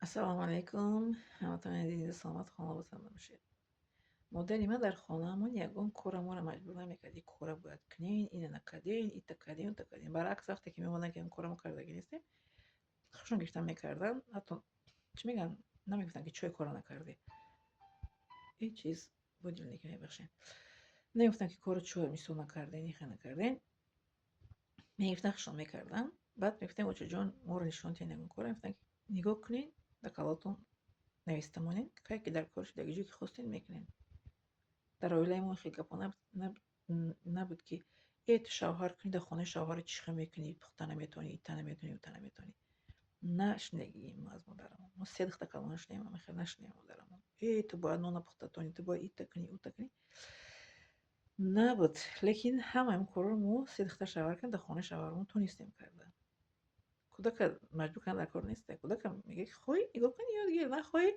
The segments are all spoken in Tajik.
Ассалому алайкум, ҳаматон азизи, саломат, хонавода бошед. Модари ман дар хонаамон ягон кора моро маҷбур намекард: ин кора бояд кунен, ина накарден, ита кардем, ута кардем. Баръакс, вақте ки мемонанд, ки ягон кора мо кардагӣ нестем, хушон гирифта мекарданд. Ҳатто, чӣ мегӯянд, намегуфтанд, ки чой кора накардӣ. Ҳеҷ чиз будильник, мебахшед. Намегуфтанд, ки корро чой мисол накарден, иха накарден. Мегирифтан, хушон мекарданд. Баъд мегуфтем: «Очаҷон, моро нишон диҳед ягон кора». Мегуфтанд, ки нигоҳ кунед, дар калотон нависта монед, кае ки дар кор шуд, ҷое ки хостед, мекунед. Дар оилаи мо хел гапҳо набуд, ки э, ту шавҳар кунӣ, дар хонаи шавҳарат чӣ хел мекунӣ, пухта наметавонӣ, ита наметавонӣ, ута наметавонӣ. Нашунидагием мо аз модарамон. Мо се духта калон шудем, ҳамин хел нашунидем модарамон. Э, ту бояд нона пухта тонӣ, ту бояд ита кунӣ, ута кунӣ. Набуд. Лекин ҳамаи ин корҳоро мо се духтар шавҳар кардем, дар хонаи шавҳарамон тонистем карда. Кӯдака маҷбур кардан дар кор нест. Кӯдака мегӯяд, ки хоҳӣ, нигоҳ кун, ёд гир, нахоҳӣ,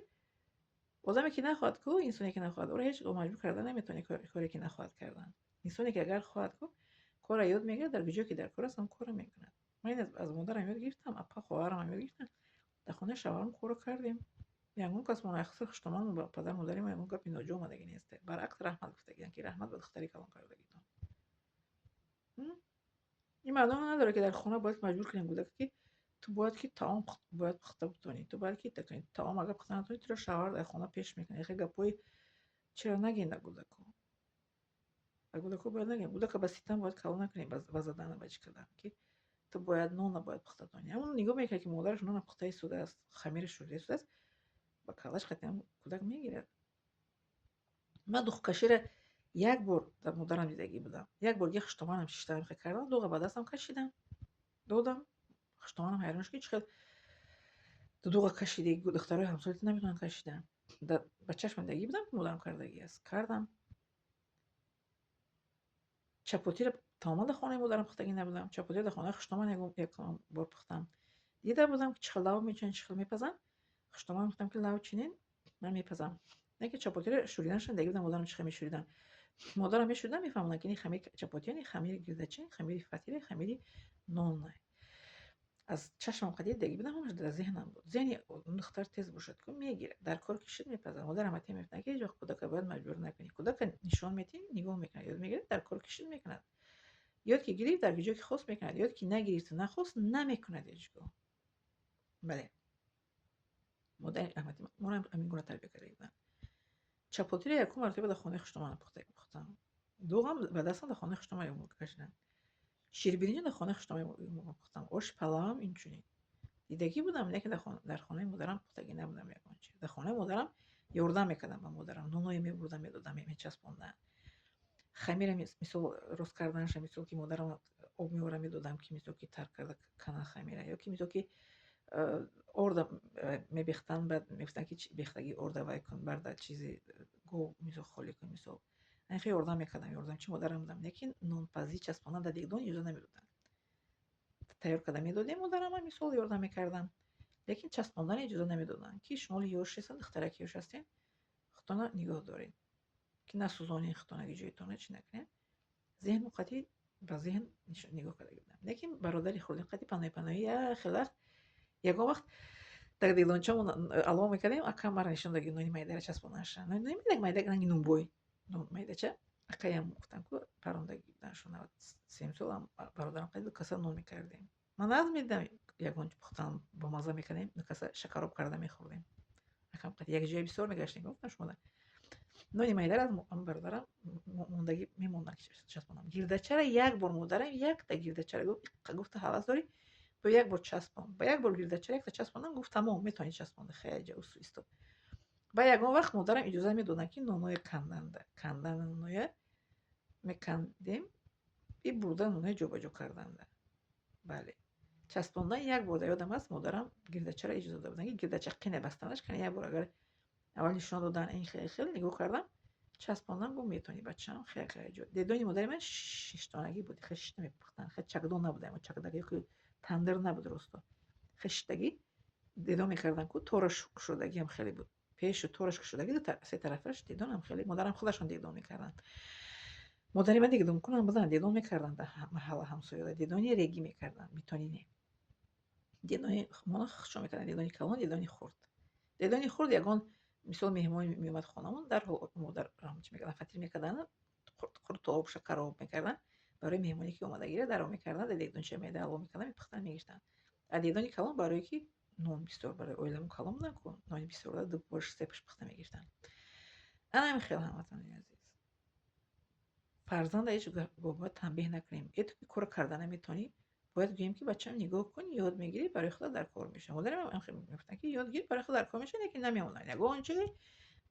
одаме ки нахоҳад ку, инсоне ки нахоҳад, ӯро ҳеҷ гоҳ маҷбур карда наметавонӣ коре ки нахоҳад кардан. Инсоне ки агар хоҳад ку, корро ёд мегирад, дар ҷое ки дар кор аст, ҳам корро мекунад. Ман ин аз модарам ёд гирифтам, апа, хоҳарамам ёд гирифтам. Дар хонаи шавҳарам корро кардем. Ягон кас моро, хуштомон ба падару модари мо ягон гапи ноҷо омадагӣ нест. Баръакс, раҳмат гуфтагианд, ки раҳмат ба духтари калон кардагитон. Ин маъно надорад, ки дар хона бояд маҷбур кунем кӯдака, ки ту бояд ки таом бояд пухта битонӣ, ту бояд ки ита кунӣ, таом агар пухта натонӣ, туро шавҳар дар хона пеш мекунад. Хел гапҳои чиро нагӯем дар кӯдако. Дар кӯдако бояд нагӯем. Кӯдака ба ситам бояд калон накунем, ба задану ба чӣ кардан, ки ту бояд нона бояд пухта тонӣ. Ҳамон нигоҳ мекунад, ки модараш нона пухта истодааст, хамира шурида истодааст, ба каллаш қатъиян кӯдак мегирад. Ман духкаширо як бор дар модарам дидагӣ будам. Як бор ги хуштоманам шиштаам хел кардам, дуға ба дастам кашидам, додам. Хуштоманам ҳайрон шуд, ки чӣ хел ту дуға кашидӣ, духтарои ҳамсоятон наметавонанд кашидан. Ба чашмам дидагӣ будам, ки модарам кардагӣ аст. Кардам. Чапотиро тамоман дар хонаи модарам пухтагӣ набудам. Чапотиро дар хонаи хуштоман як бор пухтам. Дида будам, ки чӣ хел лав мечинанд, чӣ хел мепазанд. Хуштоман гуфтам, ки лав чинен, ман мепазам. Не ки чапотиро шӯриданашон дидагӣ будам, модарам чӣ хел мешӯридан. Модарам мешӯридан, мефаҳмонанд, ки ин хамири чапотия, ин хамири гирдача, ин хамири фатира, хамири нон. Аз чашмам қадир дидагӣ будам, ҳамаш дар зеҳнам буд. Зеҳни духтар тез бошад ку, мегирад. Дар кор кишид, мепазад. Модарам ҳатто мегуфтанд, ки ҳеҷ вақт кӯдака бояд маҷбур накунӣ. Кӯдака нишон медиҳӣ, нигоҳ мекунад, ёд мегирад, дар кор кишид, мекунад. Ёд ки гирифт, дар ҷое ки хост, мекунад. Ёд ки нагирифту нахост, намекунад ҳеҷ гоҳ. Бале. Модари раҳмати моро ҳамин гуна тарбия карда буданд. Чапотиро якум мартаба дар хонаи хуштоман пухтам. Дуғам ба дастам дар хонаи хуштоман кашидам. Ширбиринҷо дар хонаи хуштоман пухтам. Оши палавам инчунин. Дидагӣ будам, лекин дар хонаи модарам пухтагӣ набудам ягон чиз. Дар хонаи модарам ёрдам мекардам ба модарам. Ноное мебурдам, медодам, мечаспондам. Хамира мисол рост карданаша, мисол ки модарам об меоварда медодам, ки мисол ки тар карда кана хамира, ё ки мисол ки орда мебехтанд, баъд мегуфтанд, ки бехтагии орда вай кун, барда, чизи гов мисол холӣ кун, мисол. Хеле ёрдам мекардам, ёрдамчи модарам будам, лекин нонпазӣ часпондан дар дегдон иҷоза намедоданд. Тайёр карда медодем, модарама мисол ёрдам мекардам, лекин часпондан иҷоза намедоданд, ки шумо ёш ҳастед, духтараки ёш ҳастед, худтона нигоҳ доред, ки насӯзонед худтона, ҷоятона чӣ накунед. Зеҳн қатъӣ ба зеҳн нигоҳ карда будам. Лекин бародари хурдин қатъи паноҳи паноҳӣ як хел вақт, ягон вақт дар дегдончамон алов мекардем, акам маро нишон дод, нони майдаро часпонданаша. Нони майда, ранги нунбой, нон майдача. Акаям гуфтам ку, парондагӣ буданшон 7 солам, бародарам қайд ду каса нон мекардем. Ман нағз медидам, ягон пухтан бомазза мекардем, ду каса шакароб карда мехӯрдем. Акам қад як ҷоя бисёр мегаштем, гуфтам шумо нони майдаро аз бародарам мондагӣ мемондам, часпонам. Гирдачара як бор модарам якта гирдачара гуфта: «Ҳавас дорӣ, бо як бор часпон». Ба як бор гирдачара якта часпонам, гуфт: «Тамом, метавонӣ часпонда». Хеле ҷа усу истод. Ба ягон вақт модарам иҷоза медоданд, ки ноное канданда, кандан ноное мекандем и бурда ноное ҷобаҷо карданда. Бале. Часпондан як бор дар ёдам аст, модарам гирдачара иҷоза дода буданд, ки гирдача қине бастанаш, кане як бор агар аввал нишон додан, ин хеле хеле нигоҳ кардам, часпондам, гуфт: «Метавонӣ, бачаам». Хеле хеле ҷо. Дедони модари ман шиштонагӣ буд, хеле шишта мепухтанд, хеле чакдон набуд, чакдак ё тандир набуд росто. Хеле шиштагӣ дедон мекарданд ку, тораш кушодагиам хеле буд. Пешу тораш кушодагӣ, се тарафаш дедонам хеле, модарам худашон дедон мекарданд. Модари ман дегдонкунам буданд, дедон мекарданд дар маҳалла, ҳамсояда, дедони регӣ мекарданд, бетонӣ не. Дедони мона хушо мекарданд, дедони калон, дедони хурд. Дегдони хурд ягон, мисол, меҳмон меомад хонамон, дарҳол модар чӣ мекардан, фатир мекардан, қуртоб, шакароб мекардан барои меҳмоне, ки омадагиро даро мекардан, дар дегдонча меда мекардан, мепухтан, мегирифтанд. А дегдони калон барое ки нон бисёр, барои оиламон калон будан ку, нони бисёр, ду пош, се пош пухта мегирифтанд. Ана ҳамин хел, ҳамватанони азиз, фарзанда ҳеҷ гоҳ бояд танбеҳ накунем. Э, ту ки корро карда наметавонӣ, бояд гӯем, ки бачам, нигоҳ кун, ёд мегирӣ, барои худат дар кор мешавад. Модарам ҳам мегуфтанд, ки ёд гир, барои худ дар кор мешавад, лекин намемонанд. Ягон чизе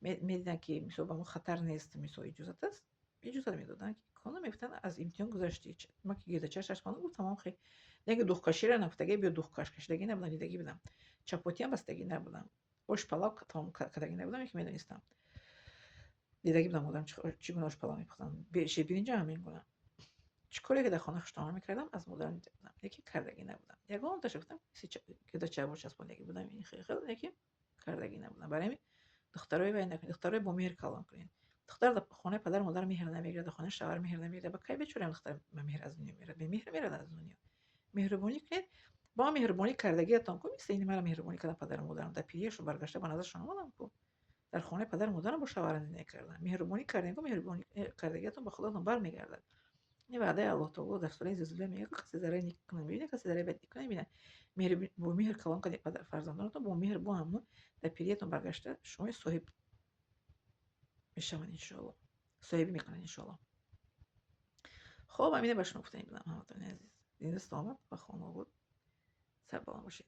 медиданд, ки мисол ба мо хатар нест, мисол, иҷозат аст, иҷозат медоданд, ки кона мегуфтанд, аз имтиҳон гузаштӣ. Ман ки гирдача шашмонам гуфт, тамом хел. Лекин духкаширо нагуфтагӣ, биё духкаш, кашидагӣ набудам, дидагӣ будам. Чапотиам бастагӣ набудам. Ош палав тамом кардагӣ набудам, лекин медонистам. Дидагӣ будам, модарам чӣ гуна ош палав мепухтанд. Ширбиринҷам ҳамин гуна. Чӣ коре ки дар хона хуштомон мекардам, аз модарам дида будам, лекин кардагӣ набудам. Ягонташа гуфтам, гирдача часпондагӣ будам, ин хел хел, лекин кардагӣ набудам. Барои ҳамин духтарои вай накунед, духтарои бо меҳр калон кунед. Духтар дар хонаи падару модар меҳр намегирад, дар хонаи шавҳар меҳр намегирад. Ба кай бечораам духтар ба меҳр аз дунё меравад? Бемеҳр меравад аз дунё. Меҳрубонӣ кунед, бо меҳрубонӣ кардагиатон ку, мисли ини мара меҳрубонӣ кардан падару модарам, дар пирияшон баргашта ба назаршон омадам ку. Дар хонаи падару модарам бо шавҳарам зиндагӣ кардам. Меҳрубонӣ кардем ку, меҳрубонӣ кардагиатон ба худатон бармегардад. Ин ваъдаи Аллоҳ таоло дар сураи Зилзила мегӯяд: касе зарраи нек кунад, мебинад, касе зарраи бад кунад, мебинад. Бо меҳр калон кардед фарзандонатон, бо меҳр, бо ҳамон дар пириятон баргашта шумои соҳиб мешаванд, иншоалло. Соҳибӣ мекунанд, иншоалло. Хоб, ҳамина ба шумо гуфтанӣ будам, ҳамватанони азиз. Зинда, саломат ва хонобод, сарбаланд бошед.